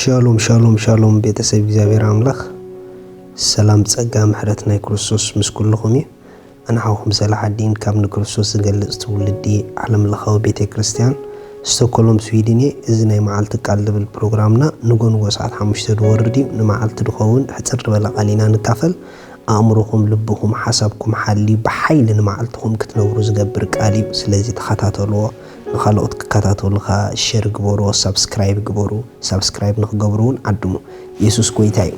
ሻሎም ሻሎም ሻሎም፣ ቤተሰብ እግዚኣብሔር ኣምላኽ፣ ሰላም ጸጋ ምሕረት ናይ ክርስቶስ ምስ ኩልኹም እዩ። ኣነ ሓውኹም ሰላሓዲን ካብ ንክርስቶስ ዝገልጽ ትውልዲ ዓለም ለኻዊ ቤተ ክርስቲያን ስቶኮሎም ስዊድን እየ። እዚ ናይ መዓልቲ ቃል ዝብል ፕሮግራምና ንጎ ንጎ ሰዓት ሓሙሽተ ዝወርድ እዩ። ንመዓልቲ ዝኸውን ሕጽር ዝበለ ቃል ኢና ንካፈል። ኣእምሮኹም፣ ልብኹም፣ ሓሳብኩም ሓልዩ ብሓይሊ ንመዓልትኹም ክትነብሩ ዝገብር ቃል እዩ። ስለዚ ተኸታተልዎ። ንኻልኦት ክከታተሉኻ ሸር ግበርዎ፣ ሳብስክራይብ ግበሩ። ሳብስክራይብ ንክገብሩ እውን ዓድሙ። የሱስ ጎይታ እዩ።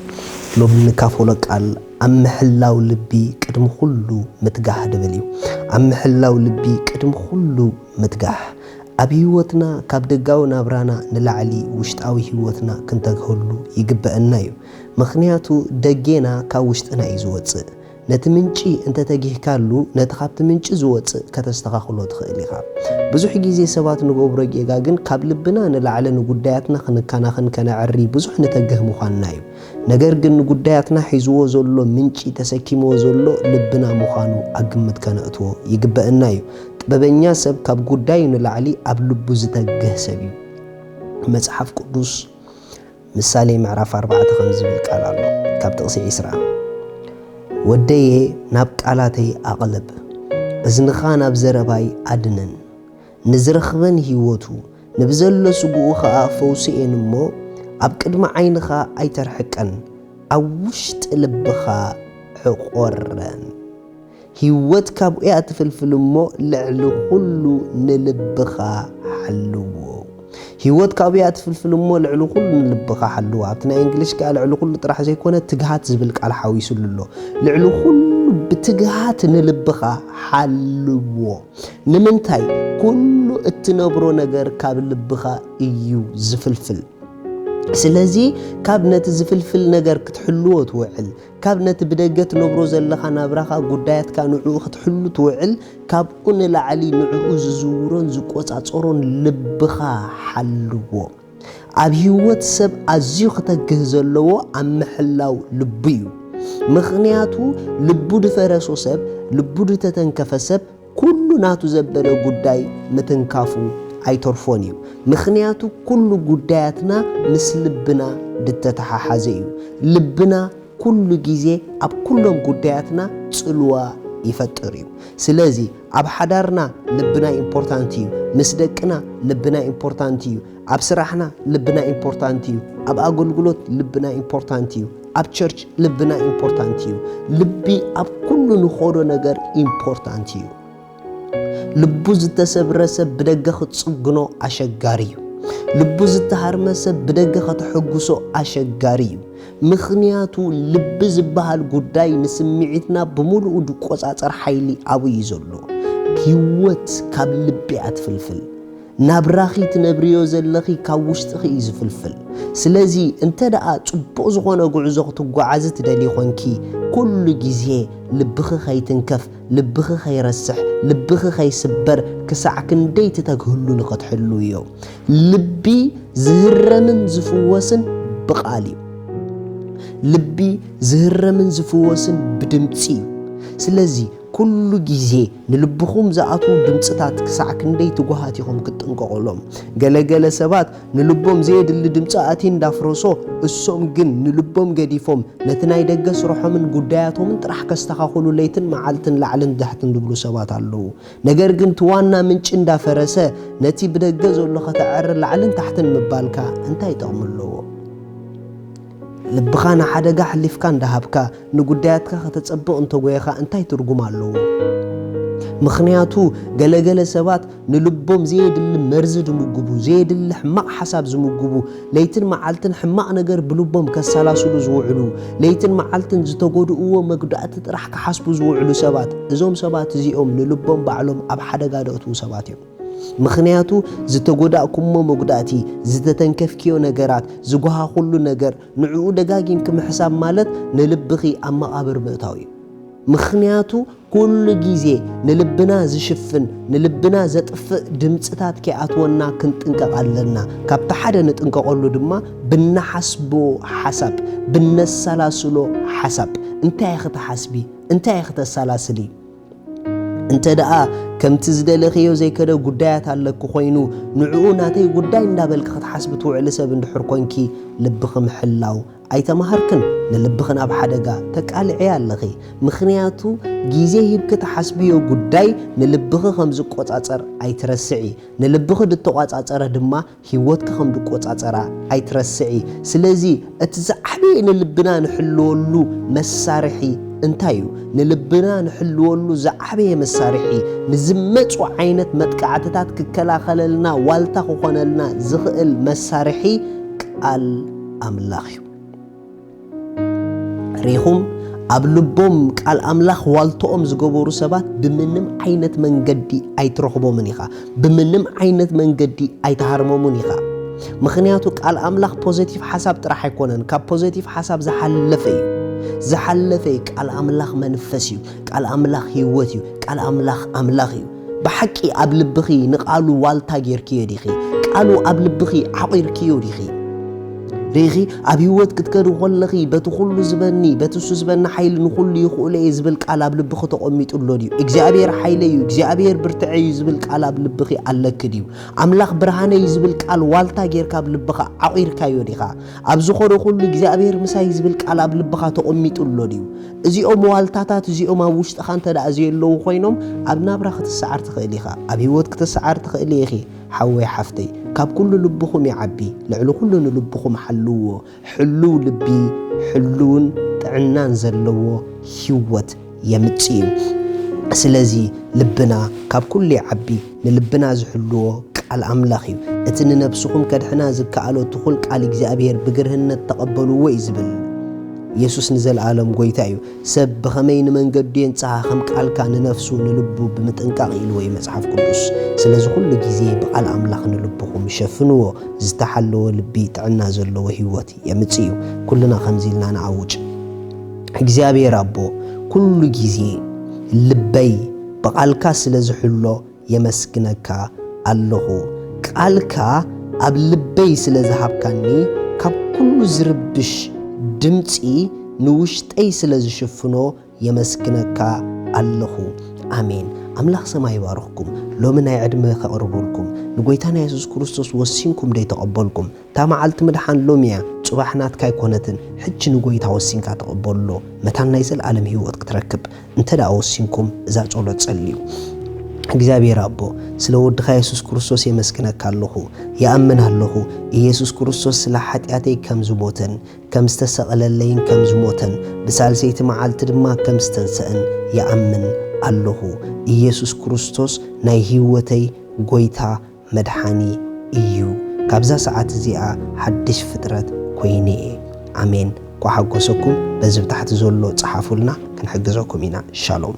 ሎም ንካፈሎ ቃል ኣብ ምሕላው ልቢ ቅድሚ ኩሉ ምትጋህ ድብል እዩ። ኣብ ምሕላው ልቢ ቅድሚ ኩሉ ምትጋህ። ኣብ ህይወትና ካብ ደጋዊ ናብራና ንላዕሊ ውሽጣዊ ህይወትና ክንተግህሉ ይግበአና እዩ። ምኽንያቱ ደጌና ካብ ውሽጥና እዩ ዝወጽእ። ነቲ ምንጪ እንተተጊህካሉ፣ ነቲ ካብቲ ምንጪ ዝወጽእ ከተስተኻኽሎ ትኽእል ኢኻ። ብዙሕ ግዜ ሰባት ንገብሮ ጌጋ ግን ካብ ልብና ንላዕሊ ንጉዳያትና ክንከናኸን ከነዕሪ ብዙሕ ንተግህ ምዃንና እዩ። ነገር ግን ንጉዳያትና ሒዝዎ ዘሎ ምንጪ ተሰኪምዎ ዘሎ ልብና ምዃኑ ኣብ ግምት ከነእትዎ ይግበአና እዩ። ጥበበኛ ሰብ ካብ ጉዳዩ ንላዕሊ ኣብ ልቡ ዝተግህ ሰብ እዩ። መጽሓፍ ቅዱስ ምሳሌ ምዕራፍ ኣርባዕተ ከም ዝብል ቃል ኣሎ። ካብ ጥቕሲ ዕስራ፣ "ወደየ ናብ ቃላተይ ኣቕልብ፣ እዝንኻ ናብ ዘረባይ ኣድንን። ንዝረኽበን ህይወቱ፣ ንብዘሎ ስግኡ ኸኣ ፈውሲ እየን እሞ፣ ኣብ ቅድሚ ዓይንኻ ኣይተርሕቀን፣ ኣብ ውሽጢ ልብኻ ዕቆረን። ህይወት ካብኡ እያ ትፍልፍል እሞ፣ ልዕሊ ኹሉ ንልብኻ ሓልዎ። ህይወት ካብኡ እያ ትፍልፍል እሞ፣ ልዕሊ ኹሉ ንልብኻ ሓልዎ." ኣብቲ ናይ እንግሊሽ ከኣ ልዕሊ ኩሉ ጥራሕ ዘይኮነ፣ ትግሃት ዝብል ቃል ሓዊሱሉ ኣሎ። ልዕሊ ኩሉ ብትግሃት ንልብኻ ሓልዎ። ንምንታይ? ኩሉ እትነብሮ ነገር ካብ ልብኻ እዩ ዝፍልፍል። ስለዚ ካብ ነቲ ዝፍልፍል ነገር ክትሕልዎ ትውዕል፣ ካብ ነቲ ብደገ ትነብሮ ዘለኻ ናብራኻ፣ ጉዳያትካ ንዕኡ ክትሕሉ ትውዕል፣ ካብኡ ንላዕሊ ንዕኡ ዝዝውሮን ዝቆጻጸሮን ልብኻ ሓልዎ። ኣብ ህይወት ሰብ ኣዝዩ ክተግህ ዘለዎ ኣብ ምሕላው ልቡ እዩ። ምኽንያቱ ልቡ ድፈረሶ ሰብ፣ ልቡ ድተተንከፈ ሰብ ኩሉ ናቱ ዘበለ ጉዳይ ምትንካፉ ኣይተርፎን እዩ። ምኽንያቱ ኩሉ ጉዳያትና ምስ ልብና ድተተሓሓዘ እዩ። ልብና ኩሉ ግዜ ኣብ ኩሎም ጉዳያትና ጽልዋ ይፈጥር እዩ። ስለዚ ኣብ ሓዳርና ልብና ኢምፖርታንት እዩ። ምስ ደቅና ልብና ኢምፖርታንት እዩ። ኣብ ስራሕና ልብና ኢምፖርታንት እዩ። ኣብ ኣገልግሎት ልብና ኢምፖርታንት እዩ። ኣብ ቸርች ልብና ኢምፖርታንት እዩ። ልቢ ኣብ ኩሉ ንኾዶ ነገር ኢምፖርታንት እዩ። ልቡ ዝተሰብረ ሰብ ብደገ ክትጽግኖ ኣሸጋሪ እዩ። ልቡ ዝተሃርመ ሰብ ብደገ ከተሐጉሶ ኣሸጋሪ እዩ። ምኽንያቱ ልቢ ዝበሃል ጉዳይ ንስምዒትና ብምሉኡ ድቆጻጸር ሓይሊ ኣብኡ እዩ ዘሎ። ህይወት ካብ ልቢ እያ ትፍልፍል። ናብራኺ ትነብርዮ ዘለኺ ካብ ውሽጥኺ እዩ ዝፍልፍል። ስለዚ እንተ ደኣ ጽቡቕ ዝኾነ ጉዕዞ ክትጓዓዚ ትደሊ ኾንኪ፣ ኩሉ ግዜ ልብኺ ከይትንከፍ፣ ልብኺ ከይረስሕ፣ ልብኺ ከይስበር ክሳዕ ክንደይ ትተግህሉ ንኽትሕሉ እዮ። ልቢ ዝህረምን ዝፍወስን ብቓል እዩ። ልቢ ዝህረምን ዝፍወስን ብድምጺ እዩ። ስለዚ ኩሉ ግዜ ንልብኹም ዝኣትዉ ድምጽታት ክሳዕ ክንደይ ትጉሃት ኢኹም ክትጥንቀቑሎም። ገለ ገለ ሰባት ንልቦም ዘየድሊ ድምጺ ኣትዩ እንዳፍረሶ፣ እሶም ግን ንልቦም ገዲፎም ነቲ ናይ ደገ ስርሖምን ጉዳያቶምን ጥራሕ ከስተኻኽሉ ለይትን መዓልትን ላዕልን ታሕትን ዝብሉ ሰባት ኣለዉ። ነገር ግን እቲ ዋና ምንጪ እንዳፈረሰ፣ ነቲ ብደገ ዘሎ ከተዐሪ ላዕልን ታሕትን ምባልካ እንታይ ጥቕሚ ኣለዎ? ልብኻ ንሓደጋ ኣሕሊፍካ እንዳሃብካ፣ ንጉዳያትካ ከተጸብቕ እንተጎየኻ እንታይ ትርጉም ኣለዎ? ምኽንያቱ ገለገለ ሰባት ንልቦም ዘየድሊ መርዚ ዝምግቡ፣ ዘየድሊ ሕማቕ ሓሳብ ዝምግቡ፣ ለይትን መዓልትን ሕማቕ ነገር ብልቦም ከሰላስሉ ዝውዕሉ፣ ለይትን መዓልትን ዝተጎድእዎ መጉዳእቲ ጥራሕ ክሓስቡ ዝውዕሉ ሰባት፣ እዞም ሰባት እዚኦም ንልቦም ባዕሎም ኣብ ሓደጋ ደእትዉ ሰባት እዮም። ምኽንያቱ ዝተጎዳእኩሞ መጉዳእቲ፣ ዝተተንከፍክዮ ነገራት፣ ዝጓሃኹሉ ነገር፣ ንዕኡ ደጋጊምኪ ምሕሳብ ማለት ንልብኺ ኣብ መቓብር ምእታው እዩ። ምኽንያቱ ኩሉ ግዜ ንልብና ዝሽፍን፣ ንልብና ዘጥፍእ ድምጽታት ከይኣትወና ክንጥንቀቕ ኣለና። ካብቲ ሓደ ንጥንቀቐሉ ድማ ብንሓስቦ ሓሳብ፣ ብነሰላስሎ ሓሳብ። እንታይ ኢኺ ትሓስቢ? እንታይ ኢኺ ተሰላስሊ? እንተ ደኣ ከምቲ ዝደለኽዮ ዘይከደ ጉዳያት ኣለኪ ኮይኑ፣ ንዕኡ ናተይ ጉዳይ እንዳበልኪ ክትሓስቢ ትውዕሊ ሰብ እንድሕር ኮንኪ፣ ልብኺ ምሕላው ኣይተማሃርክን። ንልብኺ ናብ ሓደጋ ተቃልዕዮ ኣለኺ። ምኽንያቱ፣ ግዜ ሂብኪ ትሓስብዮ ጉዳይ ንልብኺ ከም ዝቆጻጸር ኣይትረስዒ። ንልብኺ ዝተቆጻጸረ ድማ ህይወትኪ ከም ዝቆጻጸራ ኣይትረስዒ። ስለዚ እቲ ዝዓበየ ንልብና ንሕልወሉ መሳርሒ እንታይ እዩ? ንልብና ንሕልወሉ ዝዓበየ መሳርሒ፣ ንዝመጹ ዓይነት መጥቃዕትታት ክከላኸለልና ዋልታ ክኾነልና ዝኽእል መሳርሒ ቃል ኣምላኽ እዩ። ሪኹም ኣብ ልቦም ቃል ኣምላኽ ዋልቶኦም ዝገበሩ ሰባት ብምንም ዓይነት መንገዲ ኣይትረኽቦምን ኢኻ። ብምንም ዓይነት መንገዲ ኣይትሃርሞምን ኢኻ። ምኽንያቱ ቃል ኣምላኽ ፖዘቲቭ ሓሳብ ጥራሕ ኣይኮነን። ካብ ፖዘቲቭ ሓሳብ ዝሓለፈ እዩ። ዝሓለፈ እዩ። ቃል ኣምላኽ መንፈስ እዩ። ቃል ኣምላኽ ህይወት እዩ። ቃል ኣምላኽ ኣምላኽ እዩ። ብሓቂ ኣብ ልብኺ ንቓሉ ዋልታ ጌርክዮ ዲኺ? ቃሉ ኣብ ልብኺ ዓቒርክዮ ዲኺ? ርኢኺ፣ ኣብ ህይወት ክትከዲ ከለኺ፣ በቲ ኩሉ ዝበኒ፣ በቲ እሱ ዝበኒ ሓይሊ ንኹሉ ይኽእሎ እየ ዝብል ቃል ኣብ ልብኺ ተቐሚጡ ኣሎ ድዩ? እግዚኣብሔር ሓይለይ እዩ፣ እግዚኣብሔር ብርትዐይ እዩ ዝብል ቃል ኣብ ልብኺ ኣለኪ ድዩ? ኣምላኽ ብርሃነይ እዩ ዝብል ቃል ዋልታ ጌርካ ኣብ ልብኻ ዓቒርካዮ ዲኻ? ኣብ ዝኾነ ኩሉ እግዚኣብሔር ምሳይ ዝብል ቃል ኣብ ልብኻ ተቐሚጡ ኣሎ ድዩ? እዚኦም ዋልታታት እዚኦም ኣብ ውሽጥኻ እንተ ደኣ ዘየለዉ ኮይኖም፣ ኣብ ናብራ ክትሰዓር ትኽእል ኢኻ፣ ኣብ ህይወት ክትሰዓር ትኽእል ኢኺ። ሓወይ ሓፍተይ፣ ካብ ኩሉ ልብኹም ይዓቢ፣ ልዕሊ ኩሉ ንልብኹም ሓልውዎ። ሕሉው ልቢ፣ ሕሉውን ጥዕናን ዘለዎ ህይወት የምጽእ እዩ። ስለዚ ልብና ካብ ኩሉ ይዓቢ፣ ንልብና ዝሕልዎ ቃል ኣምላኽ እዩ። እቲ ንነብስኹም ከድሕና ዝከኣሎ ትኹል ቃል እግዚኣብሔር ብግርህነት ተቐበልዎ እዩ ዝብል። የሱስ ንዘለኣለም ጐይታ እዩ። ሰብ ብኸመይ ንመንገዱ የንጽሃ፣ ከም ቃልካ ንነፍሱ ንልቡ ብምጥንቃቕ ኢልዎ እዩ መጽሓፍ ቅዱስ። ስለዚ ኩሉ ግዜ ብቓል ኣምላኽ ንልብኹም ሸፍንዎ። ዝተሓለወ ልቢ ጥዕና ዘለዎ ህይወት የምጽእ እዩ። ኩልና ከምዚ ኢልና ንኣውጅ። እግዚኣብሔር ኣቦ፣ ኩሉ ግዜ ልበይ ብቓልካ ስለ ዝሕሎ የመስግነካ ኣለኹ። ቃልካ ኣብ ልበይ ስለ ዝሃብካኒ፣ ካብ ኩሉ ዝርብሽ ድምጺ ንውሽጠይ ስለ ዝሽፍኖ የመስግነካ ኣለኹ። ኣሜን። ኣምላኽ ሰማይ ይባርኽኩም። ሎሚ ናይ ዕድመ ከቕርበልኩም፣ ንጎይታና የሱስ ክርስቶስ ወሲንኩም ደይተቐበልኩም፣ እታ መዓልቲ ምድሓን ሎሚ እያ፣ ጽባሕ ናትካ ኣይኮነትን። ሕጂ ንጎይታ ወሲንካ ተቐበሎ፣ መታን ናይ ዘለኣለም ህይወት ክትረክብ። እንተ ደኣ ወሲንኩም፣ እዛ ጸሎት ጸልዩ። እግዚኣብሔር ኣቦ፣ ስለ ወድኻ የሱስ ክርስቶስ የመስግነካ ኣለኹ። ይኣምን ኣለኹ፣ ኢየሱስ ክርስቶስ ስለ ሓጢኣተይ ከም ዝሞተን ከም ዝተሰቐለለይን ከም ዝሞተን፣ ብሳልሰይቲ መዓልቲ ድማ ከም ዝተንሰእን ይኣምን ኣለኹ። ኢየሱስ ክርስቶስ ናይ ህይወተይ ጎይታ መድሓኒ እዩ። ካብዛ ሰዓት እዚኣ ሓድሽ ፍጥረት ኮይነ እየ። ኣሜን። ኳሓጎሰኩም። በዚ ብታሕቲ ዘሎ ጸሓፉልና፣ ክንሕግዘኩም ኢና። ሻሎም።